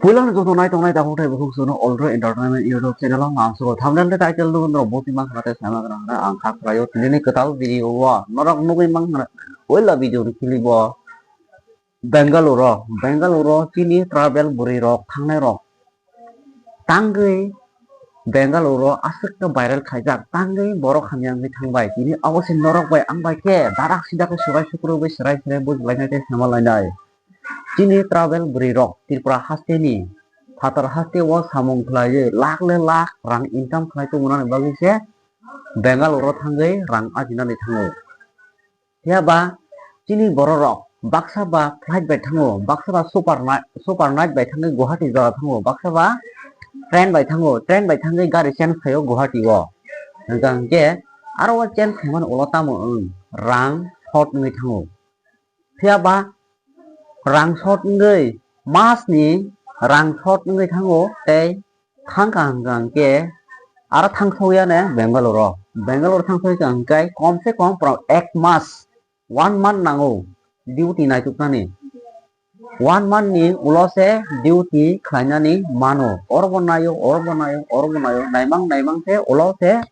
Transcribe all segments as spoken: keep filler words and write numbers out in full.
Puila no joto nai tongnai takhuk tei bukhuk sunu All Entertainment YouTube channel o ang sugo thumbnail tei title nugwi norok boti mankha tei sama gra hwnwi ang kha khlaio tinini kwtal video o norok nugwi mankha puila video ni clip o Bengaluru o, Bengaluru o chini tribal bwrwi rok thangnai rok tangwi Bengaluru o aswk khe viral khaijak tangwi borok hamya wngwi thangbai tini abo se norok bai ang bai khe darak sida khe swbai sukrubwi swrai swrai bujlainai tei sama lainai. Chini tribal bwrwi rok Tripura haste ni phatar haste o samung khlaiwi lakh le lakh rang income khlai tongmani bagwi se Bengaluru o thangwi rang ajinani thango. Phiya ba chini borok rok baksa ba flight bai thango, baksa ba super night, super night bai thangwi Guwahati jora thango, baksa ba train bai thango, train bai thangwi gari change khaio Guwahati o. Hwnkha hwnkhe aro o change khaimani ulo tamo wng rang short wngwi thango. Phiya ba rang short wngwi mas ni rang short wngwi thango tei thangkha hwnkha hwnkhe aro thangsokya ne Bengaluru o. Bengaluru thangsokya hwnkhe kom se kom pura ek mas, one month nango duty naituknani. One month ni ulo se duty khlainani mano. Oro bo naio, oro bo naio, oro bo naio, naimang naimang se ulo se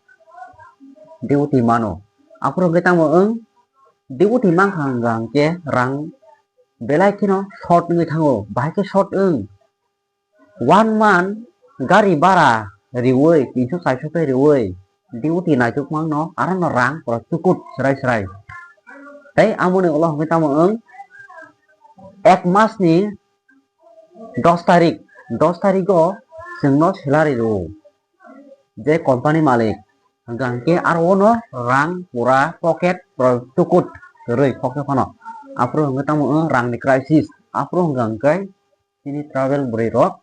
duty mano. Aphuru hwnkhe tamo wng duty mankha hwnkha hwnkhe rang belai kheno short wngwi thango, bahai khe short wng. One month gari bhara riui, tinso charso khe riui, duty naitukmano, arono rang pura chukut srai srai. Tei amoni ulo hwnkhe tamo wng, ek mas ni dos tarik, dos tarik o chwngno salary rwo je company malik, hwnkha hwnkhe aro ono rang pura pocket pura chukut kwrwi khokhe phano. Aphuru hwnkhe tamo wng rang ni crisis, aphuru hwnkha hwnkhe chini tribal bwrwi rok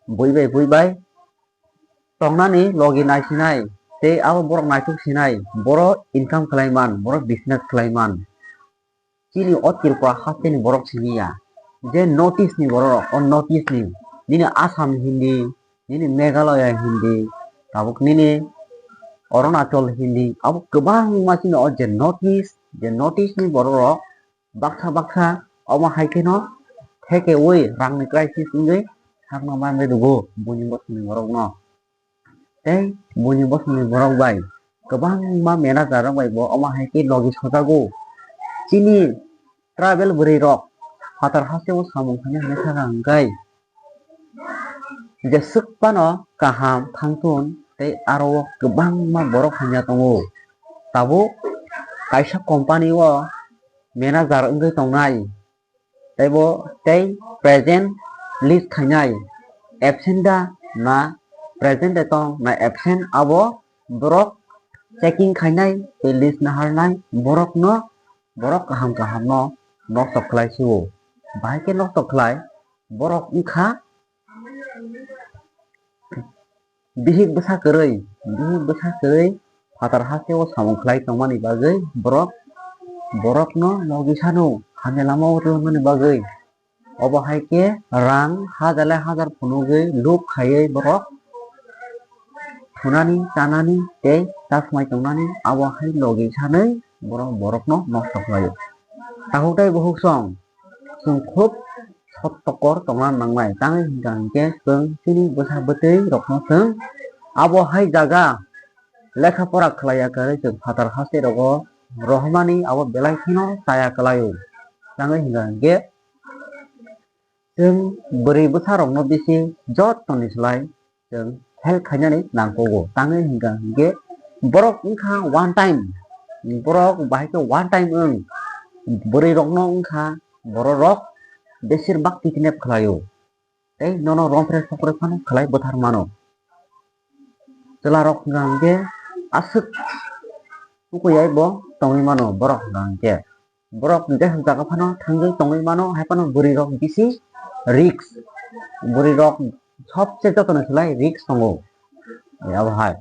bui bai bui bai tongnani logi naisinai tei abo borok naithok sinai, boro income khlai man, boro business khlai man. Chini o Tripura haste ni borok simi ya je North East ni borok rok, o North East ni, nini Assam Hindi, nini Meghalaya Hindi, tabuk nini Arunachal Hindi, abo kwbangma chini o je North East, je North East ni borok rok baksa baksa omo hai kheno thekeui rangni crisis wngwi sakno manwi rwgo buini bosongni borokno. Tei buini bosongni borok bai kwbangma manager rok bai bo omo hai khe logi sojago. Chini tribal bwrwi rok phatar haste o samung thani hinwi sakha hwnkhe jeswk phano kaham thangthun tei aro o kwbangma borok hamya tongo. Tabuk kaisa company o manager wngwi tongnai tei bo tei present list khainai absent da na present de tong na absent abo borok checking khainai tei list naharnai borokno borok kaham kaham no nosto khlai sio bahai khe nosto khlai borok wngkha bihik bwsa kwrwi, bihik bwsa kwrwi phatar haste o samung khlai tongmani bagwi borok, borokno logi sano hamya lama o rwmani bagwi. Obo hai khe rang hajar le hajar phunugwi luk khaiwi borok thunani, chanani tei chasmai tongnani abo hai logi sanwi borok, borokno nosto khlaio. Takhuk tei bukhuk song chwng khub sot tokor tongna nangnai. Tangwi hwnkha hwnkhe chwng chini bwsa bwtwi rokno chwng abo hai jaga lekha pora khlaiya kwrwi chwng phatar haste rogo rohormani abo belai kheno chaya kwlaio. Tangwi hwnkha hwnkhe chwng bwrwi bwsa rokno bisi jottoni slai chwng help khainani nangkukgo. Tangwi hwnkha hwnkhe borok wngkha one time, borok bahai khe one time wng bwrwi rokno wngkha borok rok besir bak kidnap khlaio tei nono romphre sokre phano khlai bwthar mano. Chwla rok hwnkha hwnkhe aswk tukuyai bo tongwi mano borok hwnkha hwnkhe. Borok je jaga phano thangwi tongwi mano, hai phano bwrwi rok bisi risk. Bwrwi rok sobse jotono slai risk tongo. Abo hai.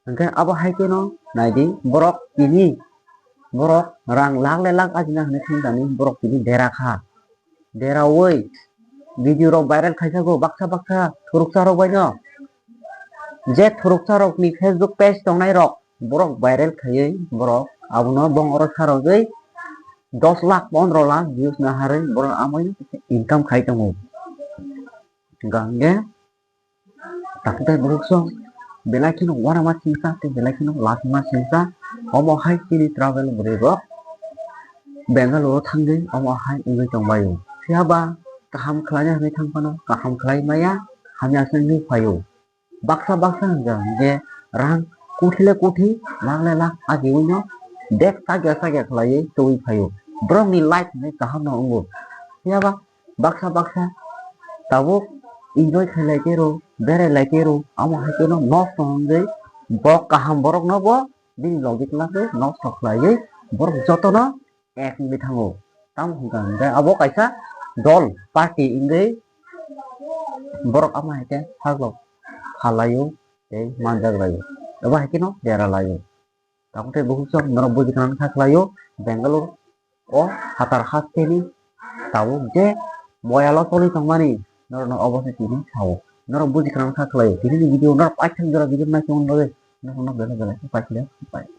Hwnkhe abo hai kheno naidi borok tini, borok rang lakh le lakh ajina hwnwi thangdani borok tini dera kha. Deraui video rok viral khaijago baksa baksa thuruksa rok baino. Je thuruksa rokni Facebook page tongnai rok borok viral khaiwi borok abono bong oro sarogwi dos lakh, pondro lakh views naharwi borok amai income khai tongo. Hwnkha hwnkhe takhuk tai borok song belai kheno uanama singsa tei belai kheno lachima singsa. Omo hai chini tribal bwrwi rok Bangalore o thangwi omo hai wngwi tongbaio. Phiya ba kaham khlaina hinwi thang phano kaham khlai maya, hamya se wngwi phaio. Baksa baksa hwnka hwnkhe rang kuthi le kuthi, lakh le lakh ajiwino bag chakya chakya khlaiwi twiwi phaio. Borokni life hinwi kahamno wngo. Phiya ba baksa baksa tabuk enjoy khailai khe rw, berai lai khe rw, amo hai kheno nosto wngwi bo kaham borokno bo bini logi kwlangwi nosto khlaiwi borok jotono ek wngwi thango. Tamo hwnka hwnkhe abo kaisa dol, party wngwi borok amo hai khe saklok pha laio tei manjak laio, abo hai kheno dera laio. Tamo tei bukhuk chwng norok buji khna kha khlaio, Bangalore o phatar hasteni tabuk je moyalo choli tongmani norokno obo se tini sao. Norok buji khna kha khlaio, tini ni video norok paithak jora video nai tongmani bagwi norokno belai belai khe paithak.